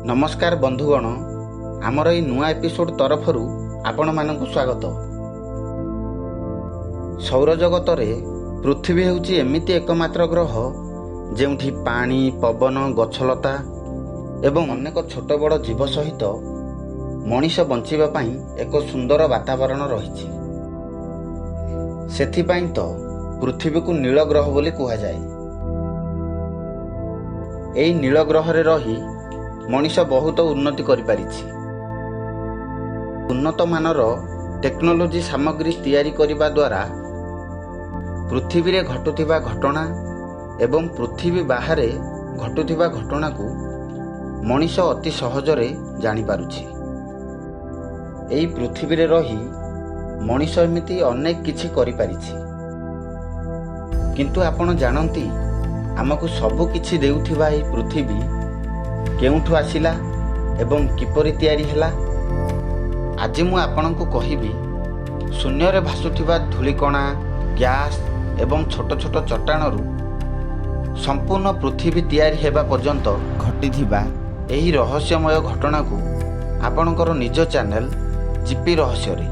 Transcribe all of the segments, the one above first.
ନମସ୍କାର ବନ୍ଧୁଗଣ, ଆମର ଏଇ ନୂଆ ଏପିସୋଡ଼ ତରଫରୁ ଆପଣମାନଙ୍କୁ ସ୍ୱାଗତ। ସୌରଜଗତରେ ପୃଥିବୀ ହେଉଛି ଏମିତି ଏକମାତ୍ର ଗ୍ରହ ଯେଉଁଠି ପାଣି, ପବନ, ଗଛଲତା ଏବଂ ଅନେକ ଛୋଟ ବଡ଼ ଜୀବ ସହିତ ମଣିଷ ବଞ୍ଚିବା ପାଇଁ ଏକ ସୁନ୍ଦର ବାତାବରଣ ରହିଛି। ସେଥିପାଇଁ ତ ପୃଥିବୀକୁ ନୀଳ ଗ୍ରହ ବୋଲି କୁହାଯାଏ। ଏହି ନୀଳ ଗ୍ରହରେ ରହି ମଣିଷ ବହୁତ ଉନ୍ନତି କରିପାରିଛି। ଉନ୍ନତ ମାନର ଟେକ୍ନୋଲୋଜି ସାମଗ୍ରୀ ତିଆରି କରିବା ଦ୍ୱାରା ପୃଥିବୀରେ ଘଟୁଥିବା ଘଟଣା ଏବଂ ପୃଥିବୀ ବାହାରେ ଘଟୁଥିବା ଘଟଣାକୁ ମଣିଷ ଅତି ସହଜରେ ଜାଣିପାରୁଛି। ଏହି ପୃଥିବୀରେ ରହି ମଣିଷ ଏମିତି ଅନେକ କିଛି କରିପାରିଛି। କିନ୍ତୁ ଆପଣ ଜାଣନ୍ତି, ଆମକୁ ସବୁ କିଛି ଦେଉଥିବା ଏହି ପୃଥିବୀ କେଉଁଠୁ ଆସିଲା ଏବଂ କିପରି ତିଆରି ହେଲା? ଆଜି ମୁଁ ଆପଣଙ୍କୁ କହିବି, ଶୂନ୍ୟରେ ଭାସୁଥିବା ଧୂଳିକଣା, ଗ୍ୟାସ୍ ଏବଂ ଛୋଟ ଛୋଟ ଚଟାଣରୁ ସମ୍ପୂର୍ଣ୍ଣ ପୃଥିବୀ ତିଆରି ହେବା ପର୍ଯ୍ୟନ୍ତ ଘଟିଥିବା ଏହି ରହସ୍ୟମୟ ଘଟଣାକୁ ଆପଣଙ୍କର ନିଜ ଚ୍ୟାନେଲ ଜିପି ରହସ୍ୟରେ।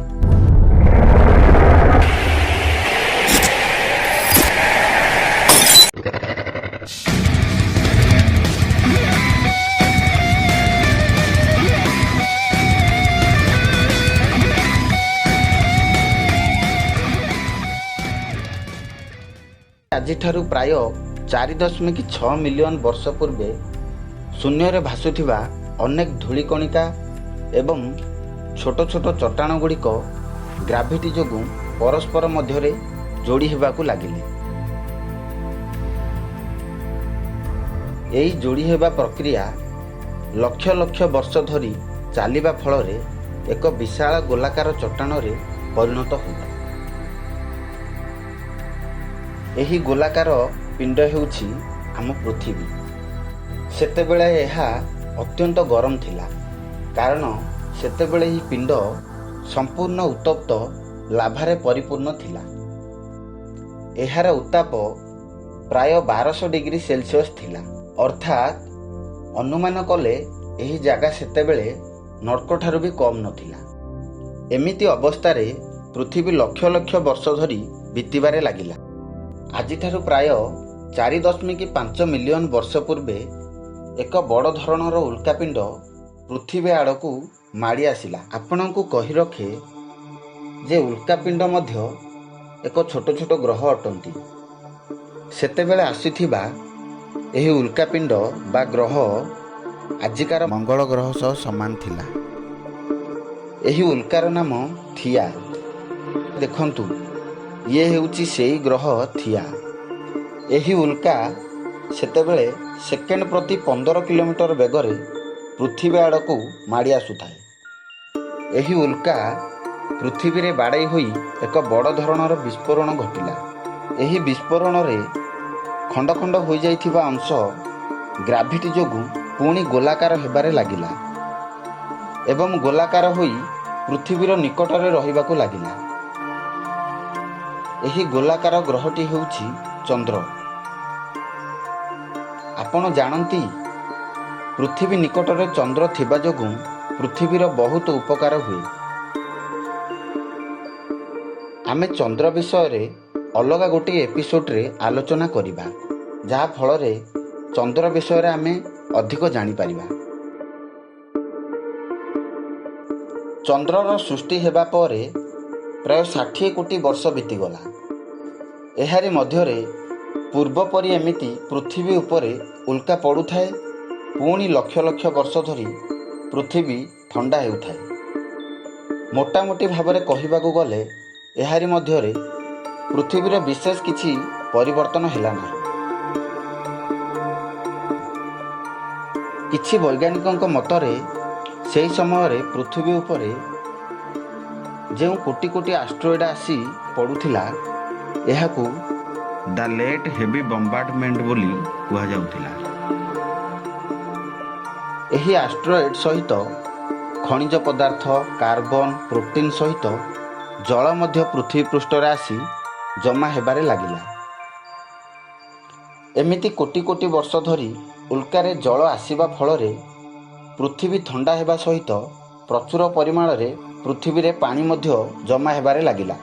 ଆଜିଠାରୁ ପ୍ରାୟ 4.6 ମିଲିୟନ ବର୍ଷ ପୂର୍ବେ ଶୂନ୍ୟରେ ଭାସୁଥିବା ଅନେକ ଧୂଳିକଣିକା ଏବଂ ଛୋଟ ଛୋଟ ଚଟାଣ ଗୁଡ଼ିକ ଗ୍ରାଭିଟି ଯୋଗୁଁ ପରସ୍ପର ମଧ୍ୟରେ ଯୋଡ଼ି ହେବାକୁ ଲାଗିଲେ। ଏହି ଯୋଡ଼ି ହେବା ପ୍ରକ୍ରିୟା ଲକ୍ଷ ଲକ୍ଷ ବର୍ଷ ଧରି ଚାଲିବା ଫଳରେ ଏକ ବିଶାଳ ଗୋଲାକାର ଚଟାଣରେ ପରିଣତ ହେଲା। ଏହି ଗୋଲାକାର ପିଣ୍ଡ ହେଉଛି ଆମ ପୃଥିବୀ। ସେତେବେଳେ ଏହା ଅତ୍ୟନ୍ତ ଗରମ ଥିଲା, କାରଣ ସେତେବେଳେ ଏହି ପିଣ୍ଡ ସମ୍ପୂର୍ଣ୍ଣ ଉତ୍ତପ୍ତ ଲାଭାରେ ପରିପୂର୍ଣ୍ଣ ଥିଲା। ଏହାର ଉତ୍ତାପ ପ୍ରାୟ 1200 ଡିଗ୍ରୀ ସେଲସିୟସ୍ ଥିଲା। ଅର୍ଥାତ୍ ଅନୁମାନ କଲେ ଏହି ଜାଗା ସେତେବେଳେ ନର୍କଠାରୁ ବି କମ୍ ନଥିଲା। ଏମିତି ଅବସ୍ଥାରେ ପୃଥିବୀ ଲକ୍ଷ ଲକ୍ଷ ବର୍ଷ ଧରି ବିତିବାରେ ଲାଗିଲା। ଆଜିଠାରୁ ପ୍ରାୟ 4.5 ମିଲିୟନ ବର୍ଷ ପୂର୍ବେ ଏକ ବଡ଼ ଧରଣର ଉଲ୍କାପିଣ୍ଡ ପୃଥିବୀ ଆଡ଼କୁ ମାଡ଼ି ଆସିଲା। ଆପଣଙ୍କୁ କହି ରଖେ ଯେ ଉଲ୍କାପିଣ୍ଡ ମଧ୍ୟ ଏକ ଛୋଟ ଛୋଟ ଗ୍ରହ ଅଟନ୍ତି। ସେତେବେଳେ ଆସିଥିବା ଏହି ଉଲ୍କାପିଣ୍ଡ ବା ଗ୍ରହ ଆଜିକାର ମଙ୍ଗଳ ଗ୍ରହ ସହ ସମାନ ଥିଲା। ଏହି ଉଲ୍କାର ନାମ ଥିଆ। ଦେଖନ୍ତୁ, ଇଏ ହେଉଛି ସେଇ ଗ୍ରହ ଥିଆ। ଏହି ଉଲ୍କା ସେତେବେଳେ ସେକେଣ୍ଡ ପ୍ରତି 15 କିଲୋମିଟର ବେଗରେ ପୃଥିବୀ ଆଡ଼କୁ ମାଡ଼ି ଆସୁଥାଏ। ଏହି ଉଲ୍କା ପୃଥିବୀରେ ବାଡ଼େଇ ହୋଇ ଏକ ବଡ଼ ଧରଣର ବିସ୍ଫୋରଣ ଘଟିଲା। ଏହି ବିସ୍ଫୋରଣରେ ଖଣ୍ଡ ଖଣ୍ଡ ହୋଇଯାଇଥିବା ଅଂଶ ଗ୍ରାଭିଟି ଯୋଗୁଁ ପୁଣି ଗୋଲାକାର ହେବାରେ ଲାଗିଲା ଏବଂ ଗୋଲାକାର ହୋଇ ପୃଥିବୀର ନିକଟରେ ରହିବାକୁ ଲାଗିଲା। ଏହି ଗୋଲାକାର ଗ୍ରହଟି ହେଉଛି ଚନ୍ଦ୍ର। ଆପଣ ଜାଣନ୍ତି, ପୃଥିବୀ ନିକଟରେ ଚନ୍ଦ୍ର ଥିବା ଯୋଗୁଁ ପୃଥିବୀର ବହୁତ ଉପକାର ହୁଏ। ଆମେ ଚନ୍ଦ୍ର ବିଷୟରେ ଅଲଗା ଗୋଟିଏ ଏପିସୋଡ଼ରେ ଆଲୋଚନା କରିବା, ଯାହା ଫଳରେ ଚନ୍ଦ୍ର ବିଷୟରେ ଆମେ ଅଧିକ ଜାଣିପାରିବା। ଚନ୍ଦ୍ରର ସୃଷ୍ଟି ହେବା ପରେ ପ୍ରାୟ 60 କୋଟି ବର୍ଷ ବିତିଗଲା। ଏହାରି ମଧ୍ୟରେ ପୂର୍ବ ପରି ଏମିତି ପୃଥିବୀ ଉପରେ ଉଲ୍କା ପଡ଼ୁଥାଏ। ପୁଣି ଲକ୍ଷ ଲକ୍ଷ ବର୍ଷ ଧରି ପୃଥିବୀ ଥଣ୍ଡା ହେଉଥାଏ। ମୋଟାମୋଟି ଭାବରେ କହିବାକୁ ଗଲେ, ଏହାରି ମଧ୍ୟରେ ପୃଥିବୀର ବିଶେଷ କିଛି ପରିବର୍ତ୍ତନ ହେଲା ନାହିଁ। କିଛି ବୈଜ୍ଞାନିକଙ୍କ ମତରେ ସେହି ସମୟରେ ପୃଥିବୀ ଉପରେ ଯେଉଁ କୋଟି କୋଟି ଆଷ୍ଟ୍ରଏଡ୍ ଆସି ପଡ଼ୁଥିଲା, ଏହାକୁ ଦ ଲେଟ୍ ହେଭି ବମ୍ବାର୍ଡମେଣ୍ଟ ବୋଲି କୁହାଯାଉଥିଲା। ଏହି ଆଷ୍ଟ୍ରଏଡ୍ ସହିତ ଖଣିଜ ପଦାର୍ଥ, କାର୍ବନ, ପ୍ରୋଟିନ୍ ସହିତ ଜଳ ମଧ୍ୟ ପୃଥିବୀ ପୃଷ୍ଠରେ ଆସି ଜମା ହେବାରେ ଲାଗିଲା। ଏମିତି କୋଟି କୋଟି ବର୍ଷ ଧରି ଉଲ୍କାରେ ଜଳ ଆସିବା ଫଳରେ ପୃଥିବୀ ଥଣ୍ଡା ହେବା ସହିତ ପ୍ରଚୁର ପରିମାଣରେ ପୃଥିବୀରେ ପାଣି ମଧ୍ୟ ଜମା ହେବାରେ ଲାଗିଲା,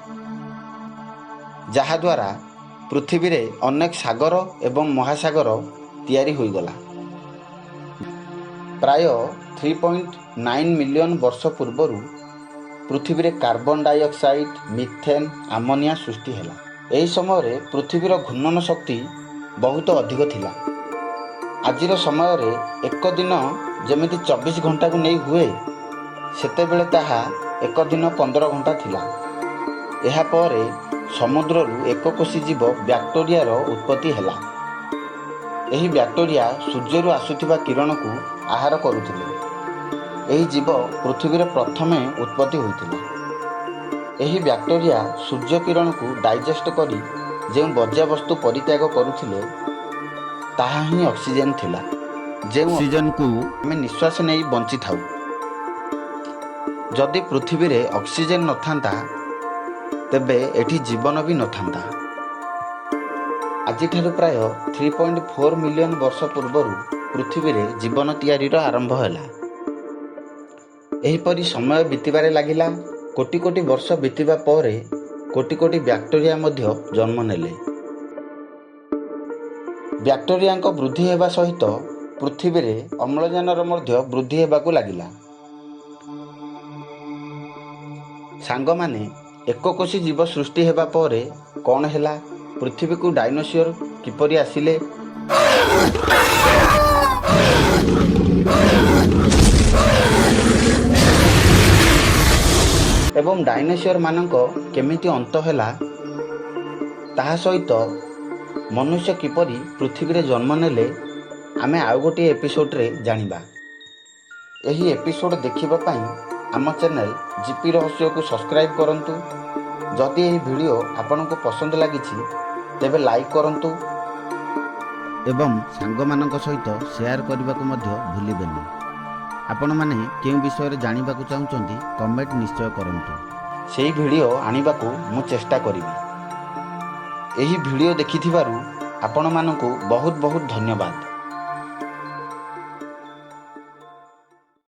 ଯାହାଦ୍ୱାରା ପୃଥିବୀରେ ଅନେକ ସାଗର ଏବଂ ମହାସାଗର ତିଆରି ହୋଇଗଲା। ପ୍ରାୟ 3.9 ମିଲିୟନ ବର୍ଷ ପୂର୍ବରୁ ପୃଥିବୀରେ କାର୍ବନ ଡାଇଅକ୍ସାଇଡ୍, ମିଥେନ୍, ଆମୋନିଆ ସୃଷ୍ଟି ହେଲା। ଏହି ସମୟରେ ପୃଥିବୀର ଘୂର୍ଣ୍ଣନ ଶକ୍ତି ବହୁତ ଅଧିକ ଥିଲା। ଆଜିର ସମୟରେ ଏକ ଦିନ ଯେମିତି 24 ଘଣ୍ଟାକୁ ନେଇ ହୁଏ, ସେତେବେଳେ ତାହା ଏକ ଦିନ 15 ଘଣ୍ଟା ଥିଲା। ଏହାପରେ ସମୁଦ୍ରରୁ ଏକକୋଷୀ ଜୀବ ବ୍ୟାକ୍ଟେରିଆର ଉତ୍ପତ୍ତି ହେଲା। ଏହି ବ୍ୟାକ୍ଟେରିଆ ସୂର୍ଯ୍ୟରୁ ଆସୁଥିବା କିରଣକୁ ଆହାର କରୁଥିଲେ। ଏହି ଜୀବ ପୃଥିବୀରେ ପ୍ରଥମେ ଉତ୍ପତ୍ତି ହୋଇଥିଲା। ଏହି ବ୍ୟାକ୍ଟେରିଆ ସୂର୍ଯ୍ୟ କିରଣକୁ ଡାଇଜେଷ୍ଟ କରି ଯେଉଁ ବର୍ଜ୍ୟବସ୍ତୁ ପରିତ୍ୟାଗ କରୁଥିଲେ, ତାହା ହିଁ ଅକ୍ସିଜେନ୍ ଥିଲା, ଯେଉଁ ଅକ୍ସିଜେନକୁ ଆମେ ନିଶ୍ୱାସ ନେଇ ବଞ୍ଚିଥାଉ। ଯଦି ପୃଥିବୀରେ ଅକ୍ସିଜେନ୍ ନଥାନ୍ତା, ତେବେ ଏଠି ଜୀବନ ବି ନଥାନ୍ତା। ଆଜିଠାରୁ ପ୍ରାୟ 3.4 ମିଲିୟନ ବର୍ଷ ପୂର୍ବରୁ ପୃଥିବୀରେ ଜୀବନ ତିଆରିର ଆରମ୍ଭ ହେଲା। ଏହିପରି ସମୟ ବିତିବାରେ ଲାଗିଲା। କୋଟି କୋଟି ବର୍ଷ ବିତିବା ପରେ କୋଟି କୋଟି ବ୍ୟାକ୍ଟେରିଆ ମଧ୍ୟ ଜନ୍ମ ନେଲେ। ବ୍ୟାକ୍ଟେରିଆଙ୍କ ବୃଦ୍ଧି ହେବା ସହିତ ପୃଥିବୀରେ ଅମ୍ଳଜାନର ମଧ୍ୟ ବୃଦ୍ଧି ହେବାକୁ ଲାଗିଲା। ସାଙ୍ଗମାନେ, ଏକକୋଷୀ ଜୀବ ସୃଷ୍ଟି ହେବା ପରେ କ'ଣ ହେଲା, ପୃଥିବୀକୁ ଡାଇନୋସିଓର କିପରି ଆସିଲେ ଏବଂ ଡାଇନୋସିଓରମାନଙ୍କ କେମିତି ଅନ୍ତ ହେଲା, ତାହା ସହିତ ମନୁଷ୍ୟ କିପରି ପୃଥିବୀରେ ଜନ୍ମ ନେଲେ, ଆମେ ଆଉ ଗୋଟିଏ ଏପିସୋଡ଼ରେ ଜାଣିବା। ଏହି ଏପିସୋଡ଼ ଦେଖିବା ପାଇଁ ଆମ ଚ୍ୟାନେଲ୍ ଜିପି ରହସ୍ୟକୁ ସବସ୍କ୍ରାଇବ୍ କରନ୍ତୁ। ଯଦି ଏହି ଭିଡ଼ିଓ ଆପଣଙ୍କୁ ପସନ୍ଦ ଲାଗିଛି, ତେବେ ଲାଇକ୍ କରନ୍ତୁ ଏବଂ ସାଙ୍ଗମାନଙ୍କ ସହିତ ସେୟାର କରିବାକୁ ମଧ୍ୟ ଭୁଲିବେନି। ଆପଣମାନେ କେଉଁ ବିଷୟରେ ଜାଣିବାକୁ ଚାହୁଁଛନ୍ତି, କମେଣ୍ଟ ନିଶ୍ଚୟ କରନ୍ତୁ। ସେହି ଭିଡ଼ିଓ ଆଣିବାକୁ ମୁଁ ଚେଷ୍ଟା କରିବି। ଏହି ଭିଡ଼ିଓ ଦେଖିଥିବାରୁ ଆପଣମାନଙ୍କୁ ବହୁତ ବହୁତ ଧନ୍ୟବାଦ।